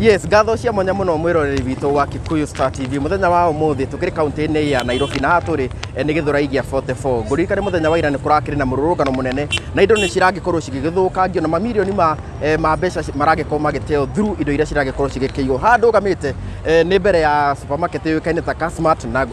Yes, ngatho cia mwanya muno mwiroreri witũ wa Kikuyu Star TV. Muthenya wa umuthi tukiri kaunti-inĩ ya Nairobi na hatũrĩ nĩ Gĩthũrai gĩa 44. Ngũririkane mũthenya wa ira nĩ kũrakĩrĩ na mũrũrũngano mũnene na indo nĩ ciragĩkorwo cigĩgĩthũkangio na mamirioni ma mbeca maragĩkorwo magĩteo through indo iria ciragĩkorwo cigĩkĩiywo. Haha ndũgamĩte nĩ mbere ya supermarket yũĩkaine ta Kasmart na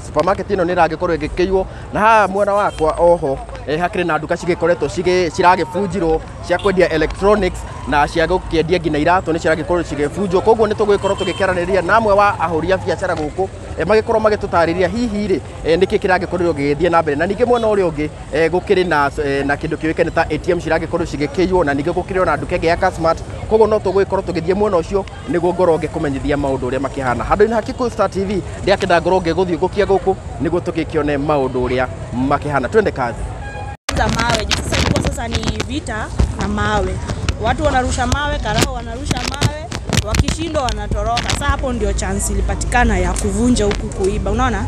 supermarket ĩno nĩ ĩragĩkorwo ĩgĩkĩiywo, na haha mwena wakwa oho hakĩrĩ na nduka cigĩkoretwo ciragĩbunjirwo cia kwendia electronics na cia gũkĩendia nginya iratũ nĩ ciragĩkorwo cigĩbunjwo. Koguo nĩ tũgũgĩkorwo tũgĩkĩaranĩria na amwe wa ahũri a biacara gũkũ magĩkorwo magĩtũtarĩria hihi rĩ nĩkĩ kĩragĩkorirwo gĩgĩthiĩ na mbere. Na ningĩ mwena ũrĩa ũngĩ gũkĩrĩ na kĩndũ kĩũĩkaine ta ATM ciragĩkorwo cigĩkĩiywo, na ningĩ gũkĩrĩ ona nduka ĩngĩ ya Kasmart. Koguo no tũgũgĩkorwo tũgĩthiĩ mwena ũcio nĩguo ngorwo ngĩkũmenyithia maũndũ ũrĩa makĩhana. Handũ-inĩ ha Kikuyu Star TV ndĩakĩenda ngorwo ngĩgũthiũngũkia gũkũ nĩguo tũgĩkĩone maũndũ ũrĩa makĩhana. Twende kazi. Za mawe sasa ilikuwa sasa ni vita na mawe, watu wanarusha mawe, karao wanarusha mawe, wakishindwa wanatoroka. Sasa hapo ndio chance ilipatikana ya kuvunja huku kuiba, unaona?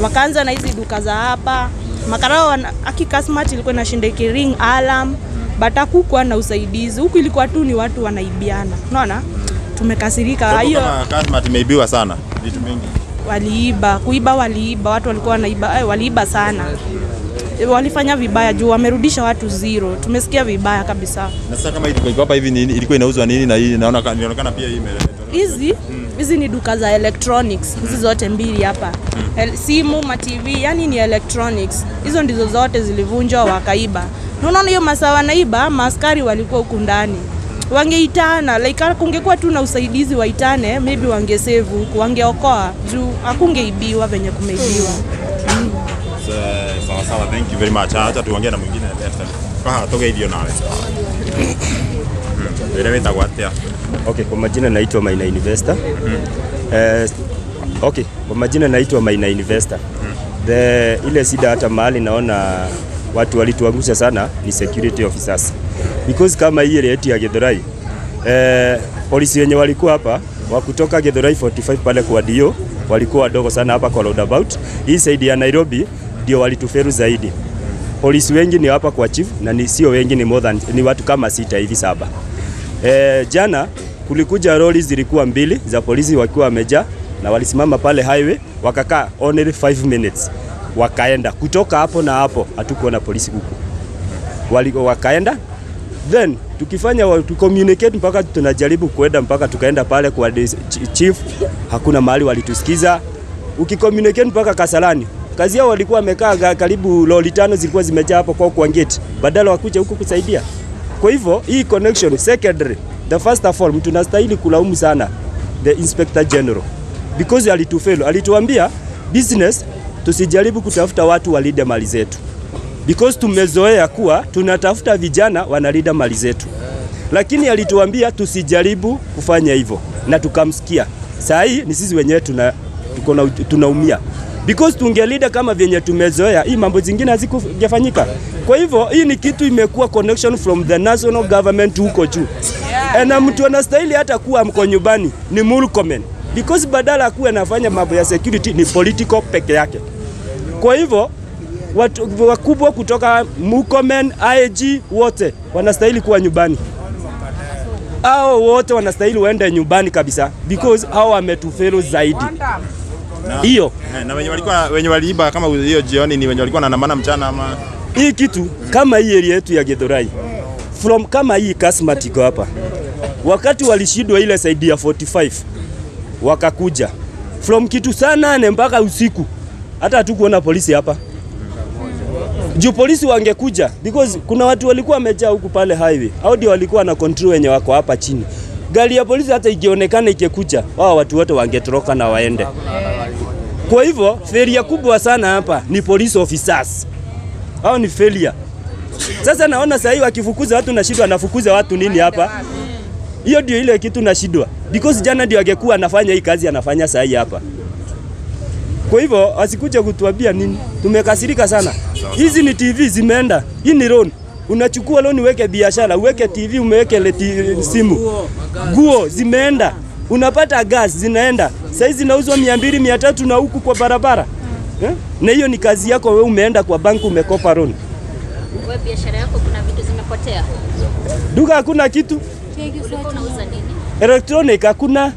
Wakaanza na hizi duka za hapa makarao. Aki Kasmart ilikuwa inashinda ring alarm, but hakukuwa na usaidizi huku, ilikuwa tu ni watu wanaibiana, unaona? Tumekasirika. Hiyo Kasmart imeibiwa sana, vitu mingi waliiba, kuiba waliiba, watu walikuwa wanaiba, waliiba sana. Walifanya vibaya juu wamerudisha watu zero. Tumesikia vibaya kabisa. Na sasa kama ilikuwa hapa hivi nini ilikuwa inauzwa nini? Na hii naona inaonekana pia hii hizi hizi ni duka za electronics hizi zote mbili hapa. Simu, ma TV, yani ni electronics. Hizo ndizo zote zilivunjwa wakaiba. Na unaona hiyo masaa wanaiba, maaskari walikuwa huku ndani. Wangeitana, like kungekuwa tu na usaidizi waitane, maybe wangesave huku, wangeokoa juu hakungeibiwa venye kumeibiwa. Sawa sawa, thank you very much. Acha tuongee na mwingine. Kwa toge hiyo nawe. Wewe wetagwo atia? Okay, kwa majina naitwa Maina Investor. Okay, kwa majina naitwa Maina Investor. The ile shida hata mahali naona watu walituangusha sana ni security officers. Because kama hii ile yetu ya Githurai, polisi wenye walikuwa hapa wa kutoka Githurai 45 pale kwa DO walikuwa wadogo sana hapa kwa roundabout. Hii side ya Nairobi ndio walituferu zaidi. Polisi wengi ni hapa kwa chief na ni sio wengi, ni more than, ni watu kama 6 hivi 7. Jana kulikuja lori zilikuwa 2 za polisi wakiwa wamejaa na walisimama pale highway wakakaa only 5 minutes. Wakaenda kutoka hapo na hapo hatukuona polisi huku. Wakaenda then tukifanya tu communicate mpaka tunajaribu kuenda mpaka tukaenda pale kwa chief, hakuna mahali walitusikiza. Ukicommunicate mpaka Kasarani, kazi yao walikuwa wamekaa karibu lori 5 zilikuwa zimejaa hapo kwa gate, badala wakuja huku kusaidia. Kwa hivyo hii connection secondary, the first of all mtu anastahili kulaumu sana the Inspector General because alitufail. Alituambia business tusijaribu kutafuta watu walinde mali zetu, because tumezoea kuwa tunatafuta vijana wanalinda mali zetu, lakini alituambia tusijaribu kufanya hivyo na tukamsikia. Saa hii ni sisi wenyewe tunaumia because tungelinda kama vyenye tumezoea, hii mambo zingine hazikufanyika. Kwa hivyo hii ni kitu imekuwa connection from the national government huko juu. Na mtu anastahili hata kuwa mko nyumbani ni Murkomen, because badala kuwa anafanya mambo ya security ni political peke yake. Kwa hivyo watu wakubwa kutoka Murkomen, IG wote wanastahili kuwa nyumbani. Hao wote wanastahili waende nyumbani kabisa because hao wametufelo zaidi. Hiyo. Na wenye walikuwa wenye waliiba kama hiyo jioni ni wenye walikuwa wanaandamana mchana ama hii kitu kama hii area yetu ya Githurai from kama hii Kasmart iko hapa. Wakati walishindwa ile side ya 45 wakakuja from kitu saa 8 mpaka usiku, hata hatukuona polisi hapa. Juu polisi wangekuja because kuna watu walikuwa wamejaa huku pale highway, hao ndio walikuwa na control wenye wako hapa chini. Gari ya polisi hata ikionekana ikikuja, wao watu wote wangetoroka na waende. Kwa hivyo failure kubwa sana hapa ni police officers. Hao ni failure. Sasa naona sasa hivi wakifukuza watu nashindwa, anafukuza watu nini hapa? Hiyo ndio ile kitu nashindwa. Because jana ndio angekuwa anafanya hii kazi anafanya sasa hii hapa. Kwa hivyo asikuja kutuambia nini. Tumekasirika sana. Hizi ni TV zimeenda. Hii ni loan. Unachukua loan uweke biashara, uweke TV, umeweke simu. Nguo zimeenda. Unapata gas zinaenda. Sasa hizi zinauzwa 200, 300 na huku kwa barabara. Na hiyo ni kazi yako wewe, umeenda kwa banku umekopa loan. Wewe biashara yako kuna vitu zimepotea? Duka hakuna kitu. Ulikuwa unauza nini? Electronic hakuna.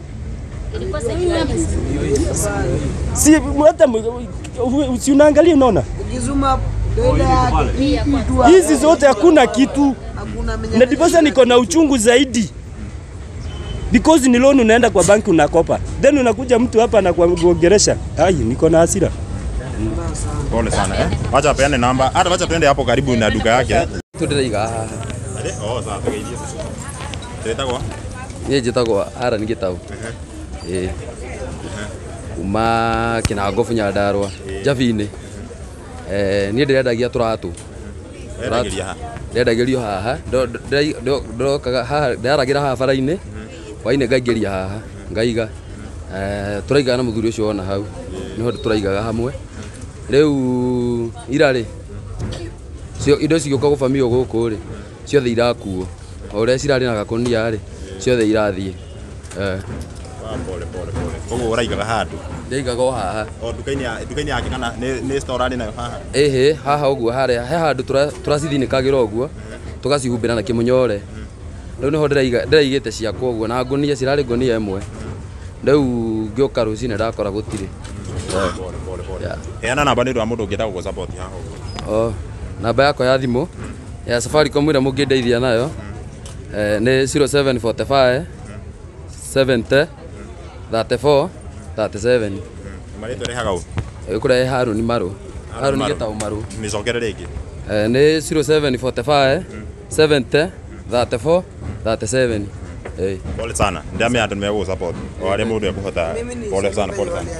Si hata si unaangalia unaona? Hizi zote hakuna kitu. Na diposa niko na uchungu zaidi. Because ni loan unaenda kwa banki unakopa. Then unakuja mtu hapa na kuongelesha. Ai, niko na hasira. Pole sana eh. Wacha apeane namba. Hata wacha tuende hapo karibu na duka yake. Tudiraiga haha. Oh, sawa tugeithie sasa. Twetagwo? Niĩ njĩtagwo Aaron Gitau. Ĩĩ. Kuma Kĩnangobu Nyandarũa, Njabi-inĩ. Niĩ ndĩrendagia tũratũ. Wendagĩria ha? Ndĩrendagĩrio haha. Ndĩrokaga haha, ndĩraragĩra haha bara-inĩ. Hwainĩ ngaingĩria haha, ngaiga. Tũraigaga na mũthuri ũcio wona hau. Nĩho tũraigaga hamwe. Rĩu ira rĩ, indo cigĩũka gũbamio gũkũ rĩ, ciothe irakuo. O ũrĩa cirarĩ na gakũnia rĩ, ciothe irathiĩ. Pole pole pole. Koguo ũraigaga handũ? Ndĩigaga o haha. O nduka-inĩ yake kana nĩ store arĩ nayo haha? Ĩhĩ, haha ũguo harĩa he handũ tũracithinĩkagĩra ũguo, tũgacihumbĩra na kĩmũnyore. Rĩu nĩho ndĩraigĩte ciakwa ũguo na ngũnia cirarĩ ngũnia ĩmwe. Rĩu ngĩũka rũcinĩ ndakora gũtirĩ. Pole pole pole. Heana namba nĩ ũndũ wa mũndũ ũngĩenda gũgũ-support haha ũguo. Oh, namba yakwa ya thimũ ya Safaricom ĩrĩa mũngĩndeithia nayo nĩ 0745 70 34 37. Marĩtwa ĩrehaga ũ? Ĩkũrehe Harũni Marũ. Harũni Gĩtaũ Marũ. Mĩcokere rĩngĩ. Nĩ 0745 70 34 37. Pole sana. Ndamenya andũ nĩmegũgũ-support. O arĩa mũndũ ekũhota. Pole sana, pole sana.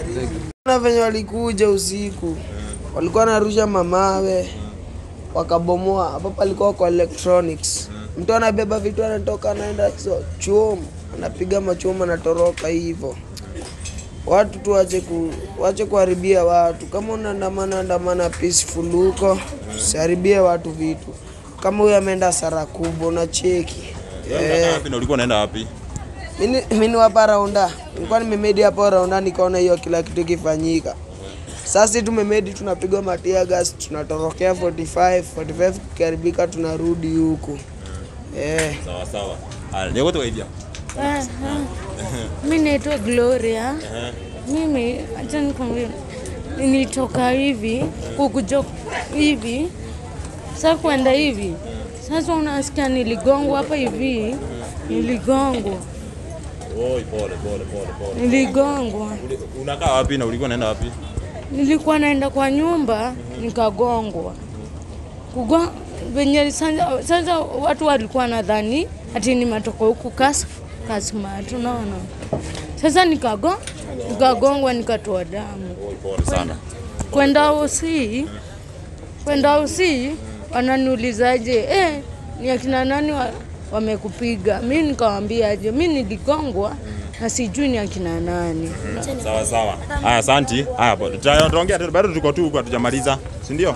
Na venye walikuja usiku, walikuwa wanarusha mamawe, wakabomoa. Hapo palikuwa kwa electronics. Mtu anabeba vitu anatoka anaenda chuo, anapiga machoma anatoroka hivyo. Watu tu wache kuharibia watu. Kama unaandamana andamana peaceful huko, usiharibie watu vitu. Kama huyu ameenda hasara kubwa unacheki. Wapi na ulikuwa unaenda wapi? Mimi ni hapa Raunda. Nilikuwa nimemedi hapo Raunda nikaona hiyo kila kitu kifanyika. Sasa tumemedi tunapigwa matia gas, tunatorokea 45, 45 kikaribika tunarudi huku. Sawa sawa. Leo tukaibia. Mimi naitwa Gloria. Mimi acha nikwambie nitoka hivi kukuja hivi. Sasa kwenda hivi. Sasa unasikia niligongwa hapa hivi. Niligongwa. Oi, pole pole pole pole. Niligongwa. Unakaa wapi na ulikuwa unaenda wapi? Nilikuwa naenda kwa nyumba nikagongwa. Venye sasa watu walikuwa nadhani ati nimetoka huku Kasmart, unaona. Sasa nikagongwa nikatoa damu. Oi, pole sana. Kwenda usi wananiulizaje, ni akina nani wamekupiga? Mimi nikawaambia aje, mimi niligongwa na sijui ni akina nani. Sawa sawa. Haya, asante. Haya, tutaongea bado tuko tu huko hatujamaliza, si ndio?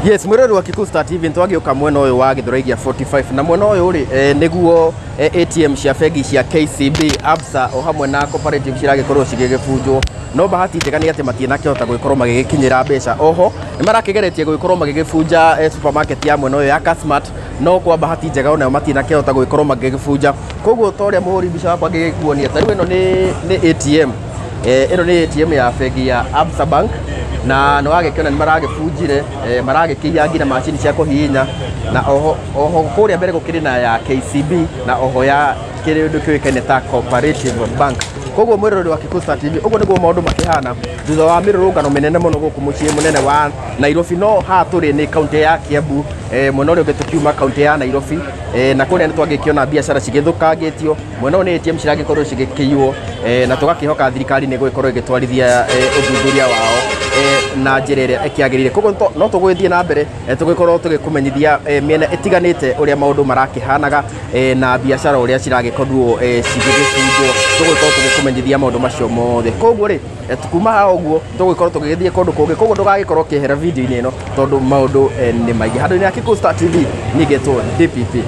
Yes, mwirori wa Kikuyu Star TV ntwagĩũka mwena ũyũ wa Gĩthũrai 45 na mwena ũyũ rĩ nĩguo ATM cia bengi cia KCB, Absa o hamwe na Cooperative ciragĩkorwo cigĩgĩbunjwo. No bahati njega nĩ atĩ matinakĩhota gũgĩkorwo magĩgĩkinyĩra mbeca. Oho nĩ marakĩgeretie gũgĩkorwo magĩgĩbunja supermarket ya mwena ũyũ ya Kasmart, no kwa bahati njega onayo matinakĩhota gũgĩkorwo magĩgĩbunja. Koguo ta ũrĩa mũhũri mbica wakwa angĩgĩkuonia, ta rĩu ĩno nĩ ATM. Ĩno nĩ ATM ya bengi ya Absa Bank na nĩ wagĩkĩona nĩ maragĩbunjire, maragĩkĩiya nginya macini cia kũhihinya na oho kũrĩa mbere gũkĩrĩ na ya KCB na oho ya kĩndũ kĩũĩkaine ta Cooperative Bank. Koguo mwĩroreri wa Kikuyu Star TV, ũguo nĩguo maũndũ makĩhana thutha wa mĩrũrũngano mĩnene mũno gũkũ mũciĩ mũnene wa Nairobi. No haha tũrĩ nĩ kaunti ya Kiambu, mwena ũrĩa ũngĩ tũkiuma kaunti ya Nairobi, na kũrĩa nĩ twagĩkĩona biacara cigĩthũkangĩtio, mwena ũyũ nĩ ATM ciragĩkorwo cigĩkĩiywo, na tũgakĩhoka thirikari nĩ ĩgũgĩkorwo ĩgĩtwarithia ũthuthuria wao na njĩra ĩrĩa ĩkĩagĩrĩire. Koguo no tũgũgĩthiĩ na mbere tũgĩkorwo tũgĩkũmenyithia mĩena ĩtiganĩte ũrĩa maũndũ marakĩhanaga na biacara ũrĩa ciragĩkorwo cigĩgĩbunjwo, tũgũgĩkorwo tũgĩkũmenyithia maũndũ macio mothe. Koguo rĩ kuma haha ũguo tũgũgĩkorwo tũgĩgĩthiĩ kũndũ kũngĩ, koguo ndũgagĩkorwo ũkĩehera video-inĩ ĩno tondũ maũndũ nĩ maingĩ. Handũ-inĩ ha Kikuyu Star TV niĩ ngetwo DPP.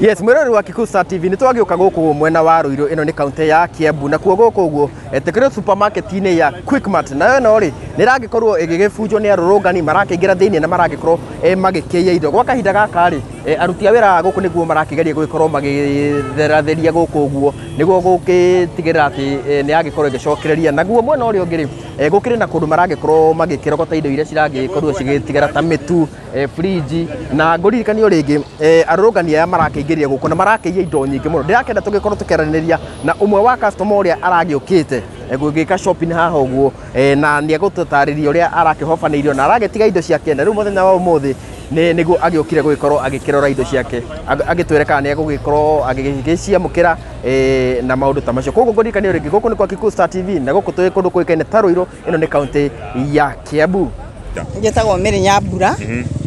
Yes, mwirori wa Kikuyu Star TV nĩ twagĩũka gũkũ mwena wa Ruiru, ĩno nĩ kaunti ya Kiambu, nakuo gũkũ ũguo tũkĩrĩ supermarket-inĩ ya Quickmart, nayo ĩno rĩ nĩ ĩragĩkorwo ĩgĩgĩbunjwo nĩ arũrũngani marakĩingĩra thĩinĩ na maragĩkorwo magĩkĩiya indo. Gwa kahinda gaka rĩ, aruti a wĩra a gũkũ nĩguo marakĩgeria gũgĩkorwo magĩtheratheria gũkũ ũguo nĩguo gũgĩtigĩrĩra atĩ nĩ yagĩkorwo ĩgĩcokereria. Naguo mwena ũrĩa ũngĩ rĩ, gũkĩrĩ na kũndũ maragĩkorwo magĩkĩrogota indo iria ciragĩkorwo cigĩtigara ta mĩtu, fridge, na ngũririkanio rĩngĩ, arũrũngani aya marakĩingĩria gũkũ na marakĩiya indo nyingĩ mũno. Ndĩrakenda tũgĩkorwo tũkĩaranĩria na ũmwe wa customer ũrĩa aragĩũkĩte gũgĩka shopping haha ũguo, na nĩ egũtũtarĩria ũrĩa arakĩhobanĩirio na aragĩtiga indo ciake, na rĩu mũthenya wa ũmũthĩ nĩguo agĩũkire gũgĩkorwo agĩkĩrora indo ciake, agĩtwĩre kana nĩ egũgĩkorwo agĩgĩciamũkĩra na maũndũ ta macio. Koguo ngũririkanio rĩngĩ, gũkũ nĩ kwa Kikuyu Star TV na gũkũ tũrĩ kũndũ kũĩkaine ta Ruiru, ĩno nĩ kaunti ya Kiambu. Njĩtagwo Mary Nyambura.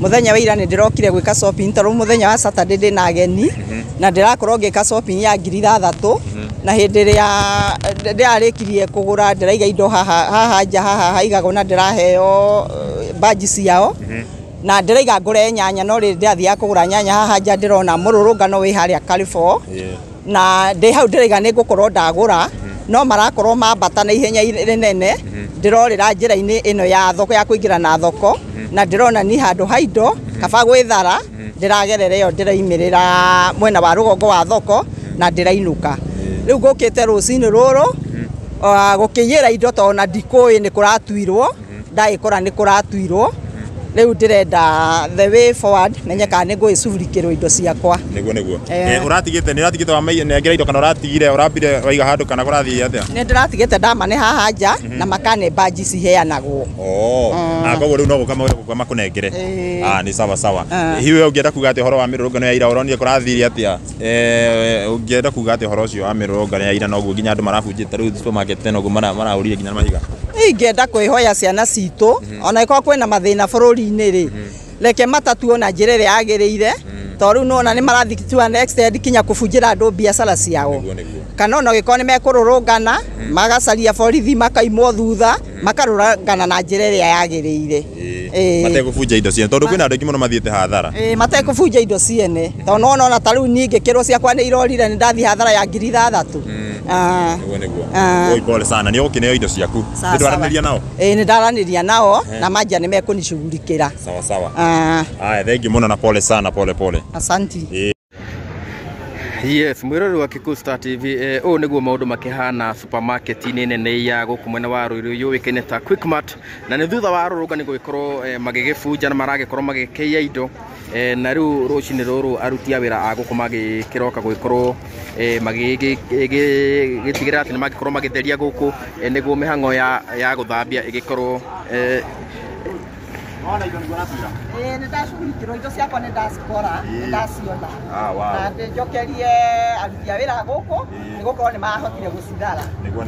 Mũthenya wa ira nĩ ndĩrokire gwĩka shopping tondũ mũthenya wa Saturday ndĩna ageni na ndĩrakorwo ngĩka shopping ya 6,000, na hĩndĩ ĩrĩa ndĩrarĩkirie kũgũra ndĩraiga indo haha haha nja haha haigagwo na ndĩraheo baji ciao, na ndĩraiga ngũre nyanya, no rĩrĩ ndĩrathiaga kũgũra nyanya haha nja ndĩrona mũrũrũngano wĩ harĩa Carrefour, na ndĩ hau ndĩraiga nĩ ngũkorwo ndagũra, no marakorwo mambata na ihenya rĩnene. Ndĩrorĩra njĩra-inĩ ĩno ya thoko ya kũingĩra na thoko, na ndĩrona ni handũ ha indo kaba gwĩthara, ndĩragerera ĩyo ndĩraimĩrĩra mwena wa rũgongo wa thoko na ndĩrainũka. Rĩu ngũkĩte rũcinĩ rũrũ gũkĩiyĩra indo tondũ na ndikũĩ nĩ kũratuirwo, ndagĩkora nĩ kũratuirwo. Rĩu ndĩrenda the way forward menye kana nĩ ngũgĩcugurikĩrwo indo ciakwa. Nĩguo. Ũratigĩte nĩ ũratigĩte wanengera indo kana ũratigire ũrambire waiga handũ kana kũrathiĩ atĩa? Nĩ ndĩratigĩte ndamane haha nja na makane baji ciheanagwo. Koguo rĩu no gũka makũnengere. Nĩ sawa sawa. Hihi we ũngĩenda kuga atĩa ũhoro wa mĩrũrũngano ya ira, ũronire kũrathire atĩa? Ũngĩenda kuga atĩa ũhoro ũcio wa mĩrũrũngano ya ira, noguo nginya andũ marabunjĩte rĩu supermarket noguo marahũrire nginya mahiga? Ingĩenda kwĩhoya ciana citũ ona ĩkorwo kwĩna mathĩna bũrũri-inĩ rĩ, reke matatuo na njĩra ĩrĩa yagĩrĩire, tondũ rĩu nĩwona nĩ marathiĩ to an extent kinya kũbunjĩra andũ biacara ciao, kana ona ũgĩkorwo nĩ mekũrũrũngana magacaria borithi makaimwo thutha, makarũrũngana na njĩra ĩrĩa yagĩrĩire, matekũbunja indo ciene, tondũ kwĩna andũ aingĩ mũno mathiĩte hathara. Matekũbunja indo ciene, tondũ nĩwona ona ta rĩu niĩ ngĩkĩrwo ciakwa nĩ irorire, nĩ ndathiĩ hathara ya 6,000. Nĩguo. Oi, pole sana, nĩ ũgũkĩneo indo ciaku. Nĩ ndwaranĩria nao? Ĩĩ, nĩ ndaranĩria nao na manja nĩ mekũnicugurikĩra. Sawa sawa. Haya, thank you mũno na pole sana, pole pole. Asanti. Yes, mwirori wa Kikuyu Star TV, ũũ nĩguo maũndũ makĩhana supermarket-inĩ nene ya gũkũ mwena wa Ruiru yũĩkaine ta Quickmart, na nĩ thutha wa arũrũngani gũgĩkorwo magĩgĩbunja na maragĩkorwo magĩkĩiya indo, na rĩu rũcinĩ rũrũ aruti a wĩra a gũkũ magĩkĩroka gũgĩkorwo magĩgĩtigĩrĩra atĩ nĩ magĩkorwo magĩtheria gũkũ, nĩguo mĩhang'o ya gũthambia ĩgĩkorwo Nĩ ndacugurikĩrwo indo ciakwa, nĩ ndacikora, nĩ ndaciona, na ndĩnjokerie aruti a wĩra gũkũ nĩ gũkorwo nĩ mahotire gũcithara. Nĩguo.